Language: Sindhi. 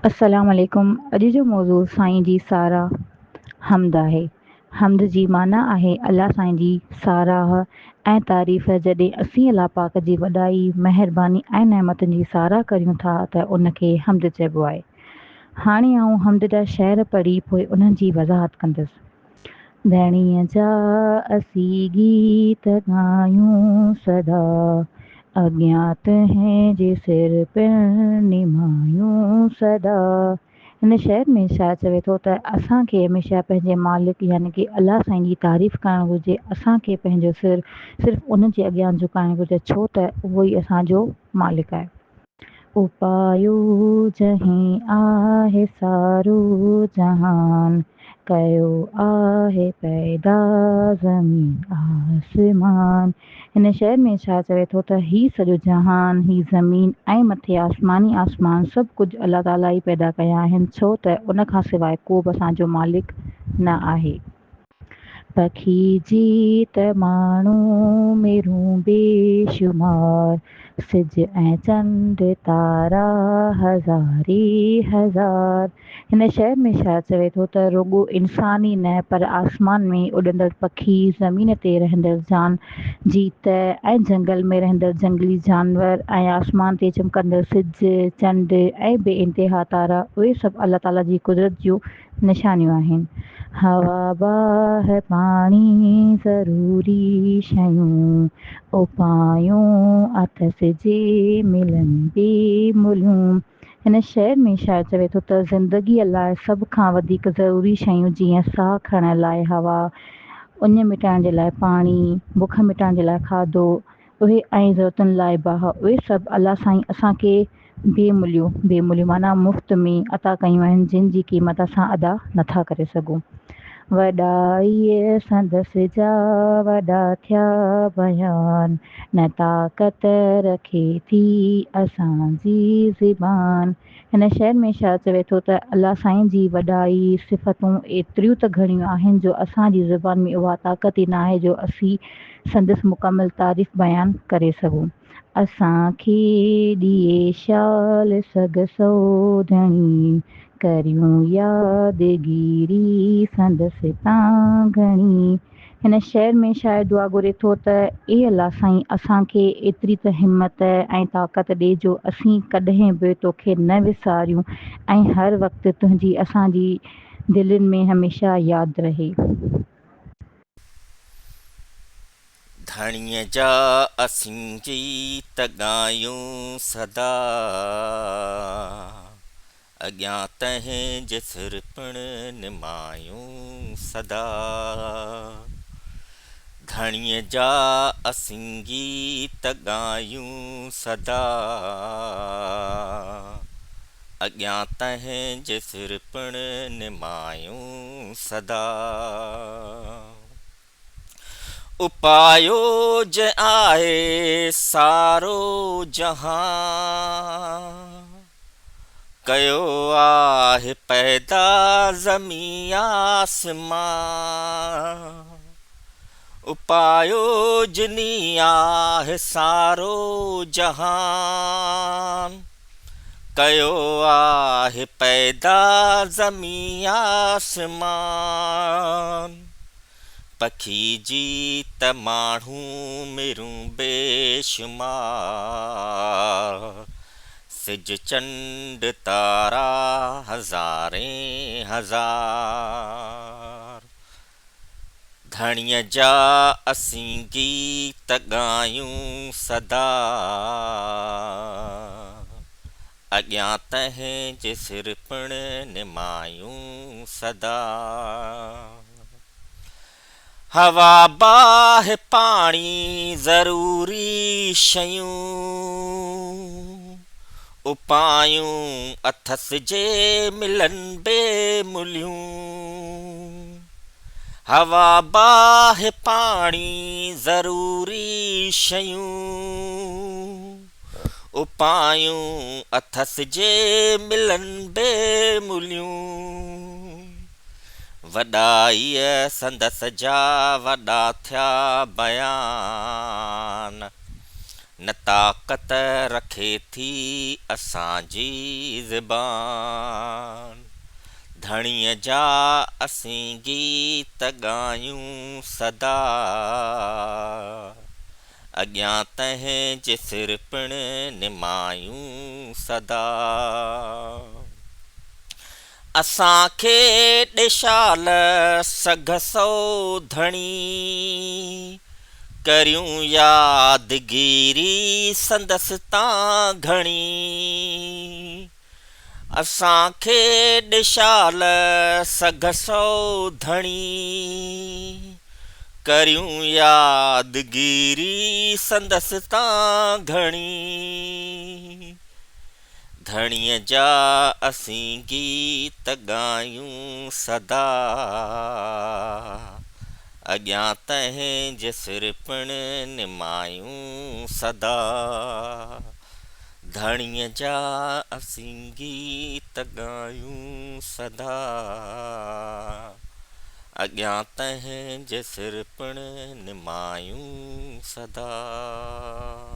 السلام عليڪم اڄ جو موضوع سائين جي ساراهه، حمد، آهي. حمد جي معنيٰ آهي الله سائين جي ساراهه ۽ تعريف جڏهن اسين الله پاڪ جي وڏائي، مهرباني ۽ نعمتن جي ساراهه ڪريون ٿا ته ان کي حمد چئبو آهي. هاڻي آئون حمد جا شعر پڙهي پوء انهن جي وضاحت ڪندس. ڌڻيء جا اسين گيت ڳايون سدا، اڳيان تنهنجي سر پڻ نمايون سدا. هن شعر ۾ شاعر چوي ٿو ته اسان کي هميشه پنهنجي مالڪ يعني ڪي الله سائين جي تعريف ڪرڻ گهرجي، اسان کي پنهنجو سر صرف ان جي اڳيان جهڪائڻ گهرجي ڇو ته اهو ئي اسان جو مالڪ آهي. اپايو جنهن آهي سارو جهان، ڪيو آهي پيدا زمين آسمان. هن شعر ۾ شاهه چوي ٿو ته هي سڄو جهان، هي زمين ۽ مٿي آسماني آسمان سڀ ڪجهه الله تعاليٰ ئي پيدا ڪيا آهن ڇو ته ان کان سواء ڪو به اسان جو مالڪ نه آهي. پکي جيت ماڻهو ميرون بيشمار، سج ۽ چنڊ تارا هزارين هزار. هن شعر ۾ شاعر چوي ٿو ته رڳو انسان ئي نه پر آسمان ۾ اڏندڙ پکي، زمين تي رهندڙ جان جيت ۽ جهنگل ۾ رهندڙ جهنگلي جانور ۽ آسمان تي چمڪندڙ سج، چنڊ ۽ بي انتها تارا اهي سڀ الله تعاليٰ جي قدرت جون نشانيون آهن. هوا، باهه، پاڻي ضروري شيون، اپايون اٿس جي ملن بي ملهيون. هن شعر ۾ شاعر چوي ٿو ته زندگيء لاء سڀ کان وڌيڪ ضروري شيون جيئن ساهه کڻڻ لاء هوا، اڃ مٽائڻ جي لاء پاڻي، بک مٽائڻ جي لاء کاڌو، اهي ۽ ضرورتن لاء باهه، اهي سڀ الله سائين اسان کي بي مليون، بي مليون معنيٰ مفت ۾، عطا ڪيون آهن، جن جي قيمت اسان ادا نٿا ڪري سگهون. وڏائيء سندس جا وڏا ٿيا بيان، نه طاقت رکي ٿي اسان جي زبان. هن شعر ۾ شاهه چوي ٿو ته الله سائين جي وڏائي، صفتون، ايتريون ته گهڻيون آهن جو اسان جي زبان ۾ اها طاقت ئي ناهي جو اسين سندس مڪمل تعريف بيان ڪري سگهون. اسان کي ڏئي شال سگهه سو ڌڻي، ڪريون يادگيري سندس تان گهڻي. هن شعر ۾ شاعر دعا گهري ٿو ته اي الله سائين اسان کي ايتري ته همت ۽ طاقت ڏي جو اسين ڪڏهن به توکي نه وساريون ۽ هر وقت تنهنجي اسان جي دلين ۾ هميشه ياد رهي. ڌڻيء جا اسين گيت ڳايون سدا. اڳيان تنهنجي سر پڻ نمايون سدا. ڌڻيء جا اسين گيت ڳايون سدا. اڳيان تنهنجي سر پڻ نمايون سدا. اپايو جنهن آهي سارو جهان، ڪيو آهي پيدا زمين آسمان. اپايو جني آهي سارو جهان، ڪيو آهي پيدا زمين آسمان. پکي جيت ماڻهو مرون بيشمار، سج چنڊ تارا هزارين هزار. ڌڻيء جا اسين گيت ڳايون سدا، اڳيان تنهنجي سر پڻ نمايون سدا. هوا، باهه، پاڻي ضروري شيون، اپايون اٿس جي ملن بي ملهيون. هوا، باهه، پاڻي ضروري شيون، اپايون اٿس جي ملن بي ملهيون. وڏائيء سندس جا وڏا ٿيا بيان، نه طاقت رکي ٿي اسان جي زبان. ڌڻيء جا اسين گيت ڳايون سدا. اڳيان تنهن جي سر پڻ نمايون سدا. اسان کي ڏي شال سگهه سو ڌڻي. ڪريون يادگيري سندس تان گهڻي. اسان کي ڏي شال سگهه سو ڌڻي. ڪريون يادگيري سندس تان گهڻي. ڌڻيء جا اسين گيت ڳايون سدا. اڳيان تنهن جي سر پڻ نمايون سدا. ڌڻيء جا اسين گيت ڳايون سدا. اڳيان تنهن جي سر پڻ نمايون سدا.